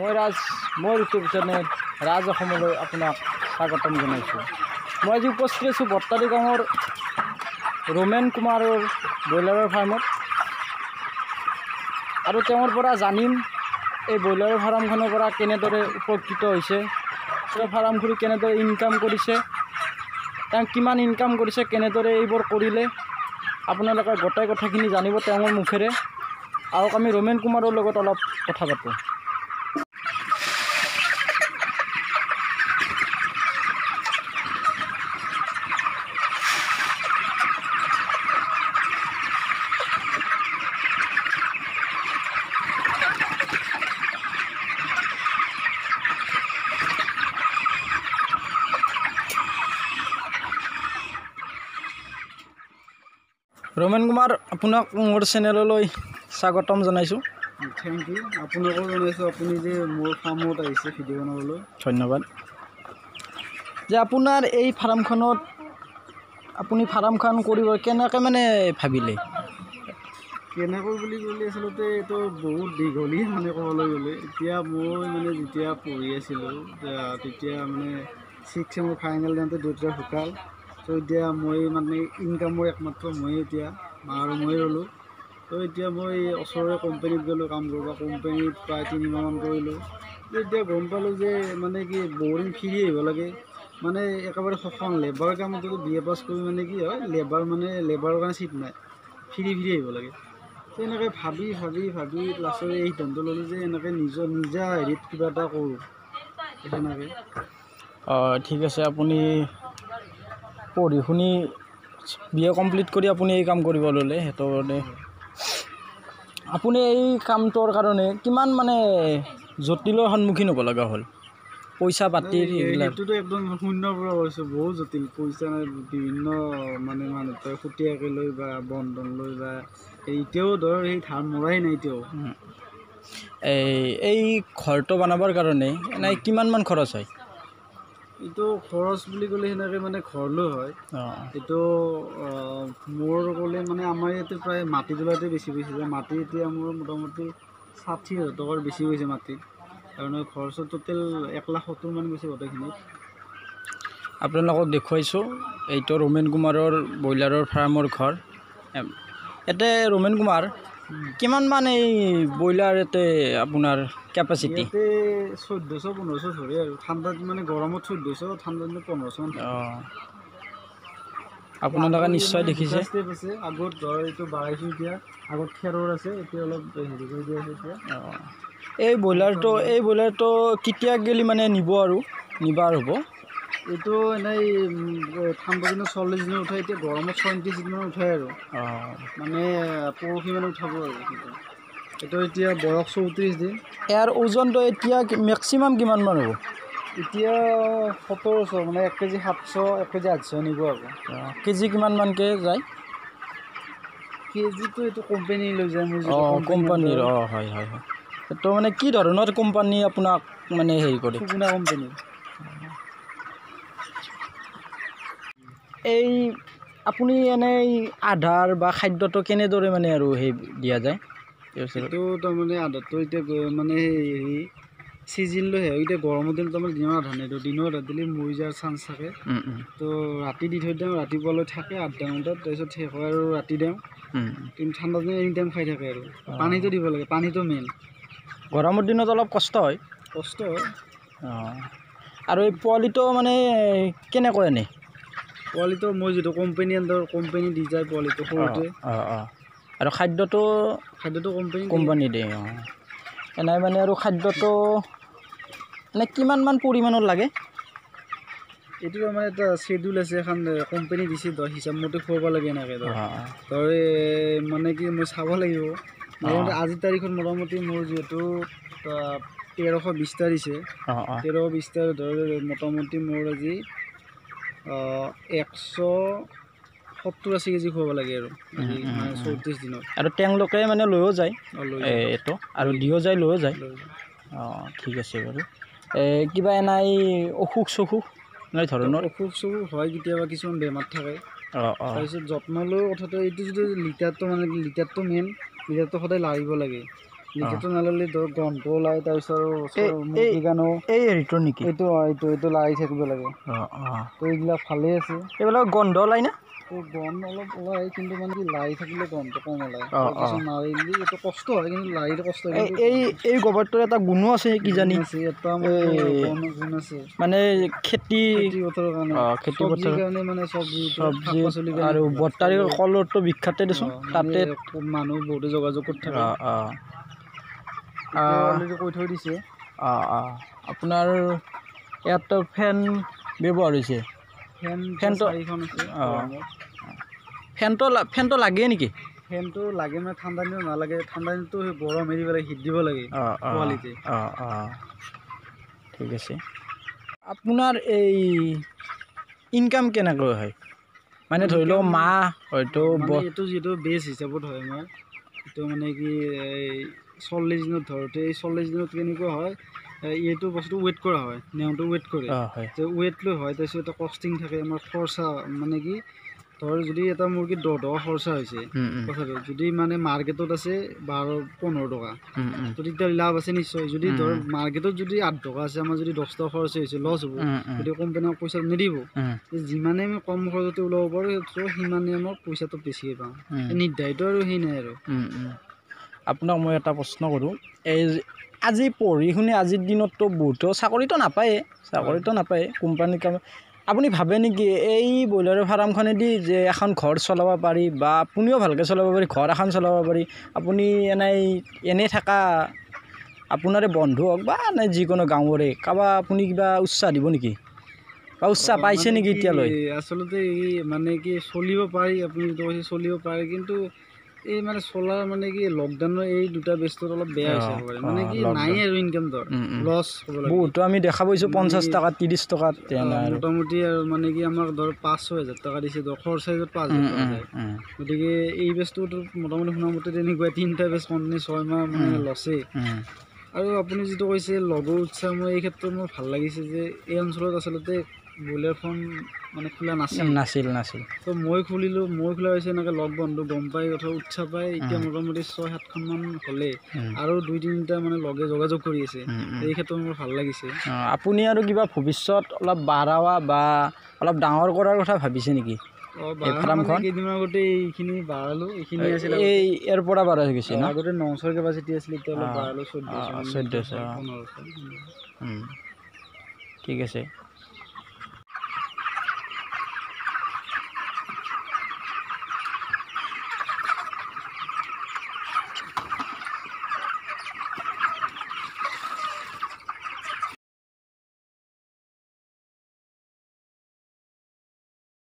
মই ৰাজ, মোৰ YouTube channel ৰাজ অসমলৈ আপোনাক স্বাগতম জনাইছোঁ। মই আজি উপস্থিত আছোঁ বৰটাৰী গাঁৱৰ ৰোমেন কুমাৰৰ ব্ৰইলাৰৰ ফাৰ্মত আৰু তেওঁৰ পৰা জানিম এই ব্ৰইলাৰৰ ফাৰ্মখনৰ পৰা কেনেদৰে উপকৃত হৈছে, ফাৰ্ম খুলি কেনেদৰে ইনকাম কৰিছে, তেওঁ কিমান ইনকাম কৰিছে, কেনেদৰে এইবোৰ কৰিলে, আপোনালোকে গোটেই কথাখিনি জানিব তেওঁৰ মুখেৰে। আৰু আমি ৰোমেন কুমাৰৰ লগত অলপ কথা পাতোঁ। ৰোমেন কুমাৰ, আপোনাক মোৰ চেনেললৈ স্বাগতম জনাইছোঁ। Thank U, আপোনাকো জনাইছোঁ, আপুনি যে মোৰ ফাৰ্মত আহিছে ভিডিঅ' বনাবলৈ। ধন্যবাদ। যে আপোনাৰ এই ফাৰ্মখনত আপুনি ফাৰ্মখন কৰিব কেনেকৈ মানে ভাবিলে? কেনেকৈ বুলি ক'লে আচলতে এইটো বহুত দীঘলীয়া, মানে ক'বলৈ গ'লে এতিয়া মই মানে যেতিয়া পঢ়ি আছিলোঁ তেতিয়া মানে ছিক্স চেমৰ ফাইনেল দিওঁতে দেউতা ঢুকাল। ত' এতিয়া মই মানে ইনকামৰ একমাত্ৰ ময়ে, এতিয়া মা আৰু ময়ে ৰ'লোঁ। ত' এতিয়া মই ওচৰৰে কোম্পানীত গ'লোঁ কাম কৰিব, কোম্পানীত প্ৰায় 3 মাহমান কৰিলোঁ। এতিয়া গম পালোঁ যে মানে কি বহুত দিন ফিৰি আহিব লাগে, মানে একেবাৰে শোষণ লেবাৰ কামতো বি এ পাছ কৰি মানে কি হয়, লেবাৰ মানে লেবাৰৰ কাৰণে চিট নাই, ফিৰি ফিৰি আহিব লাগে। তেনেকৈ ভাবি ভাবি ভাবি লাষ্টত এই সিদ্ধান্ত ল'লোঁ যে এনেকৈ নিজৰ নিজা হেৰিত কিবা এটা কৰোঁ সেনেকৈ। অঁ, ঠিক আছে। আপুনি পঢ়ি শুনি বি এ কমপ্লিট কৰি আপুনি এই কাম কৰিব ল'লে, সেইটো কাৰণে আপুনি এই কামটোৰ কাৰণে কিমান মানে জটিলৰ সন্মুখীন হ'ব লগা হ'ল, পইচা পাতিৰ এইবিলাক? সেইটোতো একদম শূন্যৰ পৰা কৰিছোঁ, বহুত জটিল। পইচা নাই, বিভিন্ন মানে মানুহৰ সুতীয়াকৈ লৈ বা বন্ধন লৈ বা এতিয়াও ধৰ সেই ধাৰ মৰাই নাই এতিয়াও। এই ঘৰটো বনাবৰ কাৰণে এনেই কিমানমান খৰচ হয়? এইটো খৰচ বুলি ক'লে সেনেকৈ মানে ঘৰলৈ হয়। এইটো মোৰ ক'লে মানে আমাৰ ইয়াতে প্ৰায় মাটি তোলাতে বেছি গৈছে যে মাটি এতিয়া মোৰ মোটামুটি 60,000 টকাৰ বেছি গৈছে মাটিত। কাৰণ খৰচত টোটেল 1,70,000 মান গৈছে গোটেইখিনিত। আপোনালোকক দেখুৱাইছোঁ এইটো ৰোমেন কুমাৰৰ ব্ৰইলাৰৰ ফাৰ্মৰ ঘৰ। ইয়াতে ৰোমেন কুমাৰ, কিমান মান এই ব্ৰইলাৰ ইয়াতে আপোনাৰ কেপাচিটি? ইয়াতে 1400 1500 ধৰে আৰু ঠাণ্ডাত, মানে গৰমত 1400, ঠাণ্ডা দিনত 1500 মান। অঁ, আপোনালোকে নিশ্চয় দেখিছে। ষ্টেপ আছে, আগত ধৰ এইটো বাঢ়াইছোঁ, এতিয়া আগত খেৰৰ আছে, এতিয়া অলপ হেৰি কৰি দিয়া আছে এতিয়া। অঁ, এই ব্ৰইলাৰটো কেতিয়া গেলি মানে নিব আৰু নিবাৰ হ'ব? এইটো এনেই ঠাণ্ডা দিনত 40 দিনত উঠাই, এতিয়া গৰমত 36 দিনত উঠাই আৰু মানে পৰহি মানে উঠাব আৰু সেইটো। এইটো এতিয়া বয়স 34 দিন। ইয়াৰ ওজনটো এতিয়া মেক্সিমাম কিমানমান হ'ব? এতিয়া 1700, মানে 1 কেজি 700, 1 কেজি 800 এনেকুৱা হ'ব। কেজি কিমানমানকৈ যায়? কেজিটো এইটো কোম্পানী লৈ যায় মোৰ। অঁ, কোম্পানীৰ। অঁ, হয় হয় হয়। এইটো মানে কি ধৰণৰ কোম্পানী আপোনাক মানে হেৰি কৰে? সুগুনা কোম্পানী। এই আপুনি এনেই আধাৰ বা খাদ্যটো কেনেদৰে মানে আৰু সেই দিয়া যায়? সেইটো তাৰমানে আধাৰটো এতিয়া মানে হেৰি চিজন লৈ আহে। এতিয়া গৰমৰ দিনত তাৰমানে দিনৰ আধাৰ নিদিওঁ, দিনৰ আধাৰ দিলে মৰি যোৱাৰ চান্স থাকে। তো ৰাতি দি থৈ দিওঁ, ৰাতিপুৱালৈ থাকে আধা ঘণ্টাত, তাৰপিছত শেষ হয় আৰু ৰাতি দিওঁ। কিন্তু ঠাণ্ডা দিনত এনি টাইম খাই থাকে আৰু পানীটো দিব লাগে, পানীটো মেইন। গৰমৰ দিনত অলপ কষ্ট হয়। কষ্ট হয়। অঁ, আৰু এই পোৱালিটো মানে কেনেকৈ আনে? পোৱালিটো মই যিটো কোম্পানী আণ্ডাৰ কোম্পানী দি যায় পোৱালিটো সৰুতে। অঁ অঁ আৰু খাদ্যটো? খাদ্যটো কোম্পানী। কোম্পানী দিয়ে। অঁ, এনেই মানে আৰু খাদ্যটো মানে কিমানমান পৰিমাণৰ লাগে? এইটো আমাৰ এটা শ্বেডিউল আছে, এখন কোম্পানী দিছে, ধৰ হিচাপ মতে খুৱাব লাগে এনেকৈ ধৰ। ধৰ মানে কি মই চাব লাগিব মোটামুটি আজিৰ তাৰিখত মোটামুটি মোৰ যিহেতু 1320টা দিছে, 1320টা ধৰ মোটামুটি মোৰ আজি 170-80 কেজি খুৱাব লাগে আৰু মানে 34 দিনত। আৰু তেওঁলোকে মানে লৈও যায় এইটো আৰু দিও যায়, লৈও যায়। অঁ, ঠিক আছে বাৰু। কিবা এনেই অসুখ চসুখ নাই ধৰণৰ? অসুখ চসুখ হয় কেতিয়াবা, কিছুমান বেমাৰ থাকে। তাৰপিছত যত্ন লৈ কথাটো এইটো, যিটো লিটাৰটো মানে লিটাৰটো মেইন, লিটাৰটো সদায় লাৰিব লাগে। লিকেজটো নল'লে ধৰক গন্ধ ওলায়, তাৰপিছত মুৰ্গীৰ কাৰণেও। এই হেৰিটো নেকি? এইটো এইটো এইটো লাই থাকিব লাগে। তো এইবিলাক ভালেই আছে। এইবিলাক গন্ধ ওলায় না? তো গন্ধ অলপ ওলায়, কিন্তু মানে কি লাই থাকিলে গন্ধটো কম ওলায়। কিছুমান নাৰিলে এইটো কষ্ট হয়, কিন্তু লাৰিলে কষ্ট হয়। এই এই গোবৰটোৰ এটা গুণো আছে কিজানি? এটা গুণ আছে, মানে খেতি পথাৰৰ কাৰণে, খেতি পথাৰৰ কাৰণে, মানে চব্জি চব্জি আৰু বৰ্তাৰী কলৰটো বিখ্যাতে দেচোন, তাতে মানুহ বহুতে যোগাযোগ কৰি থাকে। অলৰেডি কৈ থৈ দিছে। আপোনাৰ ইয়াত ফেন ব্যৱহাৰ হৈছে? ফেনটো আছে। ফেনটো লাগেই নেকি? ফেনটো লাগে, মানে ঠাণ্ডা দিনত নালাগে। ঠাণ্ডা দিনততো গৰম এৰিব লাগে, হিট দিব লাগে পোৱালিতে। ঠিক আছে। আপোনাৰ এই ইনকাম কেনেকৈ হয়? মানে ধৰি লওক মাহ হয়তো এইটো যিটো বেচ হিচাপত হয় আমাৰ, এইটো মানে কি এই 40 দিনত ধৰোঁতে, এই 40 দিনত কেনেকুৱা হয়, এইটো বস্তু ৱেইট কৰা হয়, নেওঁটো ৱেইট কৰে, ৱেইট লৈ হয়। তাৰপিছত এটা কষ্টিং থাকে আমাৰ খৰচা, মানে কি ধৰ যদি এটা মুৰ্গীৰ 10 টকা খৰচা হৈছে, কথাটো যদি মানে মাৰ্কেটত আছে 12-15 টকা, তো তেতিয়াহ'লে লাভ আছে নিশ্চয়। যদি ধৰ মাৰ্কেটত যদি 8 টকা আছে, আমাৰ যদি 10 টকা খৰচ হৈছে, লছ হ'ব। গতিকে কোম্পানীয়ে পইচা নিদিব। যিমানে আমি কম খৰচতে ওলাব পাৰোঁ, সিমানে আমাৰ পইচাটো বেছিকৈ পাওঁ। নিৰ্ধাৰিত আৰু সেই নাই আৰু। আপোনাক মই এটা প্ৰশ্ন কৰোঁ, এই আজি পঢ়ি শুনি আজিৰ দিনততো বহুতো চাকৰিটো নাপায়ে, চাকৰিটো নাপায়ে কোম্পানীৰ কাম, আপুনি ভাবে নেকি এই ব্ৰইলাৰৰ ফাৰ্মখনেদি যে এখন ঘৰ চলাব পাৰি, বা আপুনিও ভালকৈ চলাব পাৰি, ঘৰ এখন চলাব পাৰি? আপুনি এনেই থকা আপোনাৰে বন্ধু হওক বা নাই যিকোনো গাঁৱৰে কাৰোবাৰ আপুনি কিবা উৎসাহ দিব নেকি, বা উৎসাহ পাইছে নেকি এতিয়ালৈ? আচলতে এই মানে কি চলিব পাৰি, আপুনি যিটো কৈছে চলিব পাৰি, কিন্তু এই মানে চলাৰ মানে কি লকডাউনৰ এই দুটা বেষ্টত অলপ বেয়া হৈছে, মানে কি নাই আৰু ইনকাম, ধৰ লছ হ'ব লাগে। বহুতো আমি দেখা পাইছোঁ 50 টকাত 30 টকাত মোটামুটি আৰু, মানে কি আমাক ধৰ 5-6 হাজাৰ টকা দিছে, ধৰ খৰচা 5 হাজাৰ টকা যায়। গতিকে এই বেষ্টটোত মোটামুটি শুনা মতে তেনেকুৱা 3টা বেষ্ট কণ্টিনিউ 6 মাহ মানে লছেই। আৰু আপুনি যিটো কৈছে লগৰ উৎসাহ, মই এই ক্ষেত্ৰত মোৰ ভাল লাগিছে যে এই অঞ্চলত আচলতে ব্ৰইলাৰ ফাৰ্ম মানে খোলা নাছিল নাছিল নাছিল তো মই খুলিলোঁ। মই খোলা হৈছে এনেকৈ লগ বন্ধু গম পাই কথা উৎসাহ পাই এতিয়া মোটামুটি 6-7খনমান হ'লে আৰু 2-3টা মানে লগে যোগাযোগ কৰি আছে। এই ক্ষেত্ৰত মোৰ ভাল লাগিছে। আপুনি আৰু কিবা ভৱিষ্যত অলপ বাঢ়াৱা বা অলপ ডাঙৰ কৰাৰ কথা ভাবিছে নেকি? কেইদিনমান আগতে এইখিনি বাঢ়ালোঁ, এইখিনি আছিল এই ইয়াৰ পৰা বাঢ়াই গৈছে ন? আগতে 900 কেপাচিটি আছিল, এতিয়া অলপ বাঢ়ালোঁ 1400 1500। ঠিক আছে।